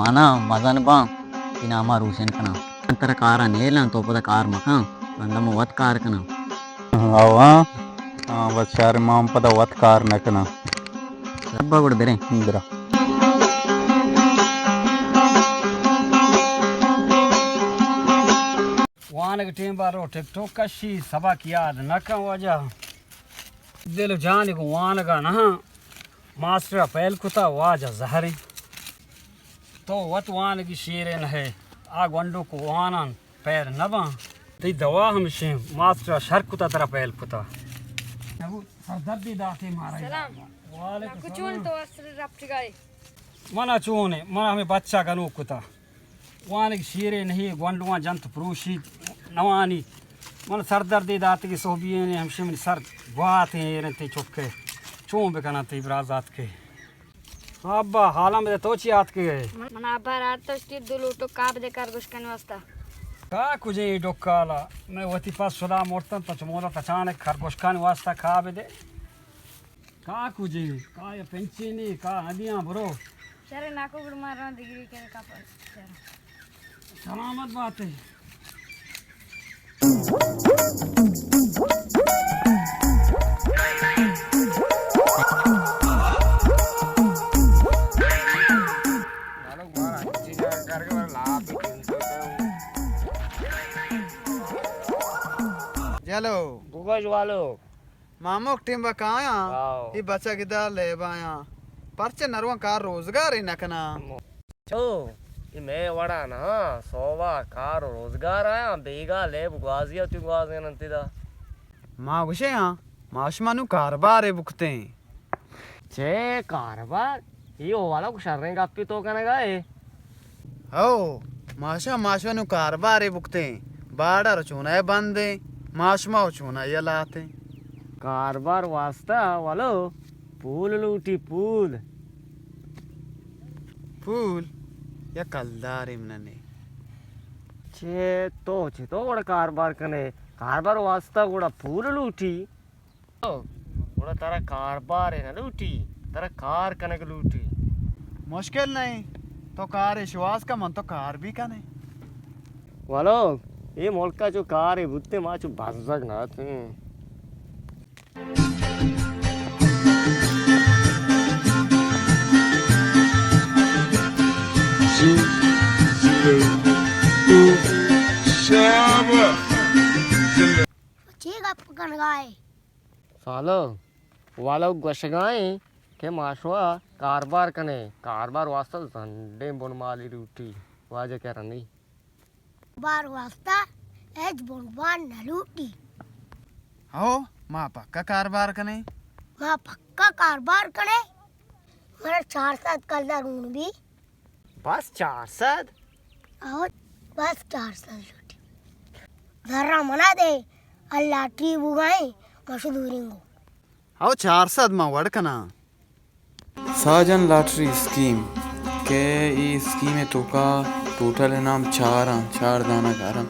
انا مزن باں، تی ناما روشن کناں۔ من ترا کارا نیلاں، تو پدا کار مکن، رندا من وت کار کناں۔ او ہاں، ہاں، بس شر، ما ہم پدا وت کار نہ کناں۔ ابا گڑ بریں۔ برا۔ وانگ ٹیم بارو ٹک ٹوک کشی، سبق یاد نہ کن واجہ۔ دل و جان گوں وانگا نہ ہاں۔ ماسٹر ء پہل کتا، واجہ زہریں۔ تو وت وانگی شیرے نہ ئے، آ گونڈو کو وانان پہل نہ باں۔ تئی دوا ہمشیں، ماسٹر ء شر کتا ترا پہل کتا۔ نبو سردردی داتے مارا۔ سلام۔ وعلیکم ناکو چون سلام۔ تو اصل رپٹگائے؟ منا چون ہے، منا ہمیں بچہ گنوک کتا۔ وانگ شیرے نہیں، گونڈواں جنت پروشیت، نوانی۔ من سردردے داتگی سہبینے، ہمشی منی سر گواتیں ایرن تئی چکے۔ چون بکناں تئی برازاتکے؟ ابا، حالاں بدے، تو چی آتکگے؟ من، من ابا رات تو اشتی دو لوٹو کاب دے کر گشکن واسطہ۔ کا کجے ڈکالا؟ میں وتی پاس سلام مرتن تو چمودا تچانک کر گشکن واسطہ کاب دے۔ کا کجے؟ کا یا پنچینی؟ کا ندیاں برو۔ شر ناکو گڑ ماراں دگری کے کا پر۔ شر۔ سلامت باتے۔ چلو۔ بگوش والو۔ ماموک ٹیم با کایاں، آؤ۔ اے بچک ادا لیب آیاں۔ پرچہ نرواں کار روزگارے نہ کناں؟ چو، اے مئے وڑا نہ، سوبا کار و روزگار آیاں، بیگا لیب گوازی ء تو گوازین انت ادا۔ ما گوشے ہاں، ما شما نوں کاربارے بکتیں۔ چے کاربار؟ اے او والا کو شریں گپی تو کنگا اے۔ ہو، ماشا، ماشا نوں کاربارے بکتیں، بارڈر چونائے بندیں، ماشما و چونائے لاتیں۔ کاربار واسطہ ولو پول لوٹی، پول۔ پول؟ یا کلدارے مننے۔ چے تو، چے تو گڑا کاربار کنے؟ کاربار واسطہ گڑا پول لوٹی۔ گڑا ترا کاربار نہ لوٹی، ترا کار کنگ لوٹی۔ مشکل نہیں، تو کارے شواز کا، من تو کار بھی کنے۔ ولو، اے ملکا چو کارے بوتے، ما چو بزگ نہ اتیں۔ چی گپ کنگائے؟ سالو، والو گوشگائیں کہ ماشوا کاربار کنے، کاربار واسطہ زنڈیں بنمالی لوٹی، واجہ کرنی۔ بار واسطہ ہچ بنبار نہ لوٹی۔ ہو، ما پکا کاربار کنے۔ ما پکا کاربار کنے۔ منا چار سد کلدار ہون بی۔ بس چار سد؟ او، بس چار سد لوٹی۔ زرا منا دے، لاٹری بوگائیں، مشو دورینگو۔ او چار سد ما وڑ کناں۔ ساجن لاٹری اسکیم کہ اے اسکیم ء توکا ٹوٹل انعام چار آں، چار دانہ کاراں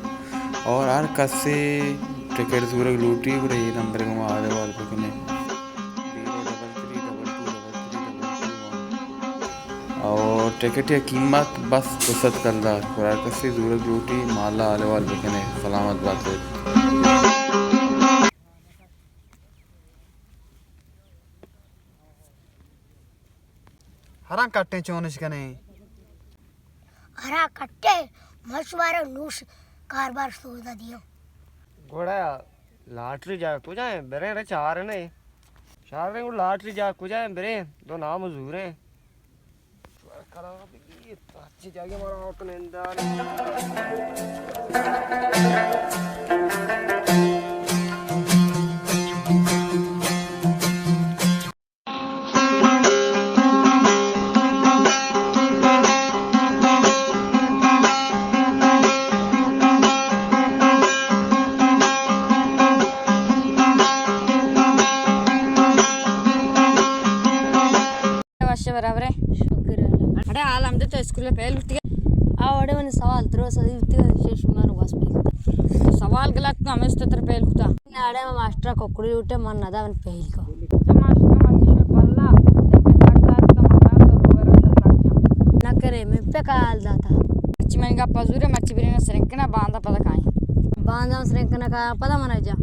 اور ہر کسے ٹکٹ زورگ لوٹی گڑا اے نمبر ء گوما حال احوال بکنے۔ Zero double three double to double three double to one. اور ٹکٹ ء قیمت بس دو سد کلدار، گڑا ہر کسے زورگ لوٹی مالا حال احوال بکنے۔ سلامت بات۔ ہراں کٹیں چونش کنیں؟ ہراں کٹیں مشورہ نوش کاربار سودا دیاں۔ گڑا لاٹری جا کجا ہیں؟ بریں رے چار نے۔ چار نے لاٹری جا کجا ہیں؟ بریں دو نام زوریں۔ خراب گیت، اچھی جگہ مارا وقت نندار۔ وش برابر ہے۔ شکر اللہ۔ اڑے حال ہم دے تو اسکول پہل اٹھ گیا۔ آ اڑے من سوال درو سدی اٹھ گیا، شیش مان واس پہل۔ تو سوال گلت تو ہمیں تو تر پہل کتا۔ اڑے میں ماسٹر کوکڑی اٹھے من ندا من پہل کو۔ تو ماسٹر من چشمے پلا، جب میں ساک ساک تو مدار تو لوگر تو ساک جام۔ نہ کرے، من پہ کال داتا۔ مرچی من گپ زورے، مرچی برین سرنکنا، باندا پدا کائیں۔ باندا سرنکنا کا پدا منا جا۔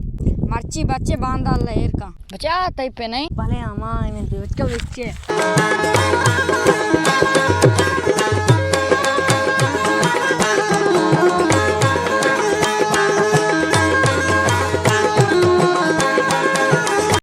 مرچی بچے باندا اللہ ایر کا۔ بچا تئی پہ نہیں۔ بلے ہما من دیوچ کا بچے۔